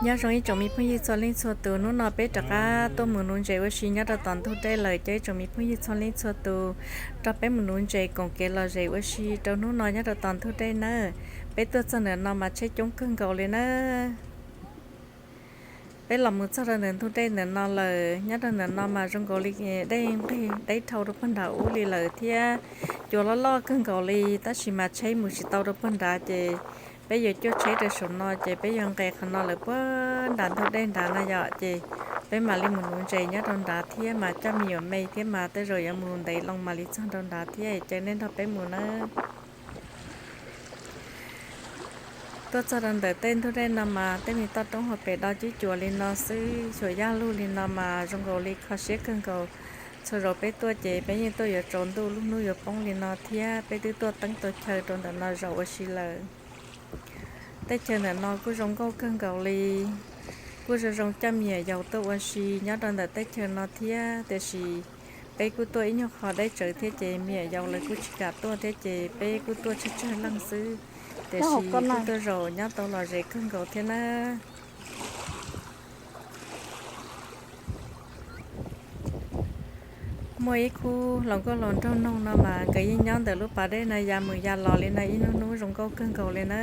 Nyob zoo ib tsoom me phooj ywg txhua leej txhua tus, hnub no peb rov qab tuaj mus nuv ntses ua si nyob rau tom ntug dej lawm. Cov ib tsoom me phooj ywg txhua leej txhua tus, nrog peb mus nuv ntses koom kev lom zem ua si rau hnub no nyob rau tom ntug dej nawb. Peb tuaj txog ntawm no mas tsheb coob kawg nkaus li nawb. Peb los mus txog rau ntawm ntug dej ntawm no lawm. Nyob rau ntawm no mas zoo nkaus li dej nqig deb dhau rau puag nram ub li lawm thiab. Cua loj loj kawg nkaus li, tab sis mas tsheb mus tsis tau rau puag nrad ces peb yuav cuaj tsheb rau saum no ces peb yuav nqes qhov no lawm puag nram ntug dej nrad no yom. Ces peb mam li mus nuv ntses nyob rau nrad thiab mas coj me nyuam me thiab mas tej zaum yuav mus ntev loo mam li txog rau nrad thiab. Caw nej nrog peb mus nawb. Tuaj txog rau ntawm tej ntug dej no mas tej me toj roob hauv pes do cub cuav li no xwb, xyuas yaj lug li no mas zoo nkaus li kho siab kawg nkaus. Txhua zaus peb tuaj ces peb yeej tuaj yuav tsaus ntuj lub hnub yuav poob li no thiab peb twb tuaj teeb tau chaw rau ntawm no zaum ua si lawm. Tej chaw ntawm no kuj zoo nkauj kawg nkaus li, kuj zoo zoo coj me nyuam yaus tuaj ua si nyob rau ntawm tej chaw no thiab. Tiam sis peb kuj tuaj ib nyuag qho deb tsawv thiab ces me nyuam yaus lawv kuj tsis kam tuaj thiab ces peb kuj tuaj tsawg tsawg leej xwb. Tiam sis kuj tuaj zaum nyob tau lom zem kawg nkaus thiab na. Muaj ib khub hluas nkauj hluas nraug noog no mas nkawd yeej nyob ntawm lub pas dej no ya mus ya los li no ib hnub hnub zoo nkauj kawg nkaus li na.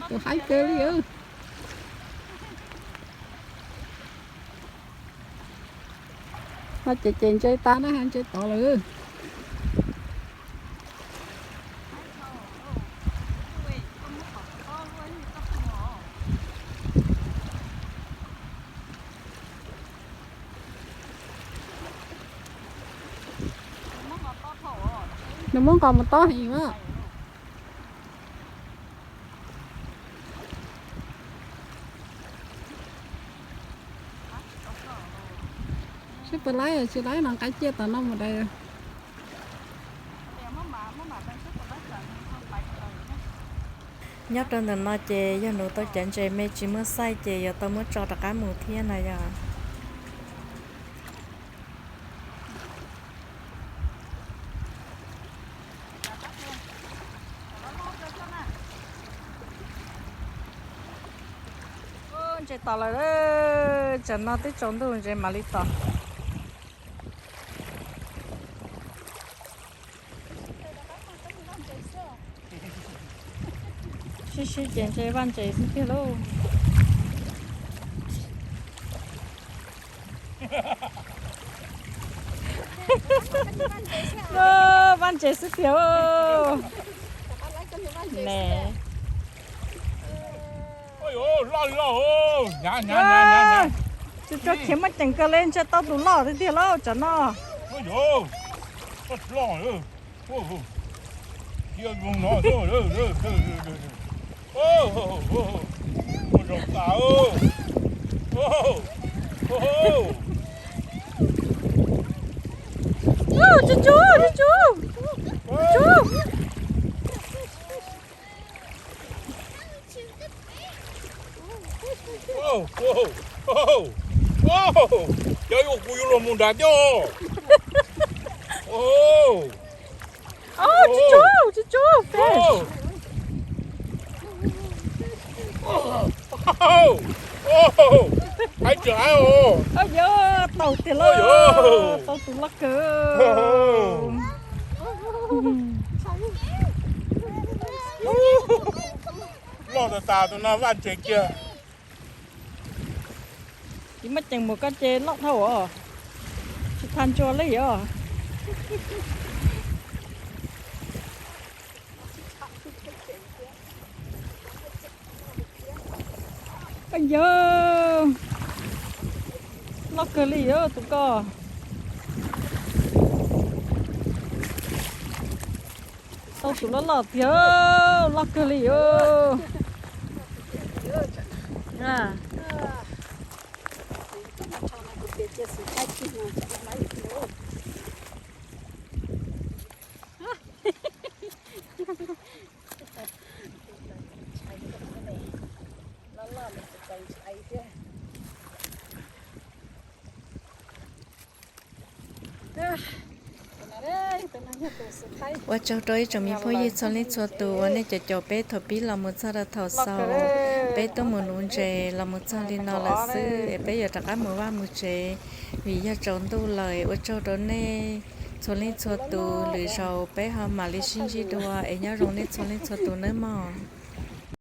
Tus haib kawg li. Ho ces ces ntse tas na, ntse tod lawm. Nws muab nqos mus tob heev na. Seb puas laib, tsis laib no nqa ciaj tom no mus daws. Nyob rau ntawm no ces yog nuv tau cov ntses me tsis muaj xaij ces yuav tau muab tso rov qab mus thiab na yog. Ntses tom lawm, tsam no twb tsaus ntuj ntses mam li tom. Sib sib ces ntses vaj ntses xwb tiag lauj. Vaj ntses xwb tiag. Ne. Tsuas tsuas khiav muaj ceem kawg li, ntshe tau tus loj tiag tiag lauj tsam no. Tsuj tsuj, tsuj tsuj. Cov yuav kuv yuav luag mus nrad thiab. Tsuj tsuj, tsuj tsuj. Haib tsis haib os. Yog tau tiag lauj, tau tus loj kawg. Loj tas tas tus no vaj ntses kiag. Tsis muaj ceem mus koj ces loj dhau os. Tsis tag ntsua li os. Yog loj kawg li os tus ko. Tau tus loj loj tiag, loj kawg li os. Loj loj ntshai thiab. Ua tsaug rau ib tsoom me phooj ywg txhua leej txhua tus uas nej caum caum peb thaum pib los mus txog rau thaum xaus. Peb tuaj mus nuv ntses los mus txog li no lawm xwb es peb yuav rov qab mus vaj mus tsev vim yog tsaus ntuj lawm. Ua tsaug rau nej txhua leej txhua tus, lwm zaus peb ho mam li sib ntsib dua es nyob zoo nej txhua leej txhua tus nawb mog.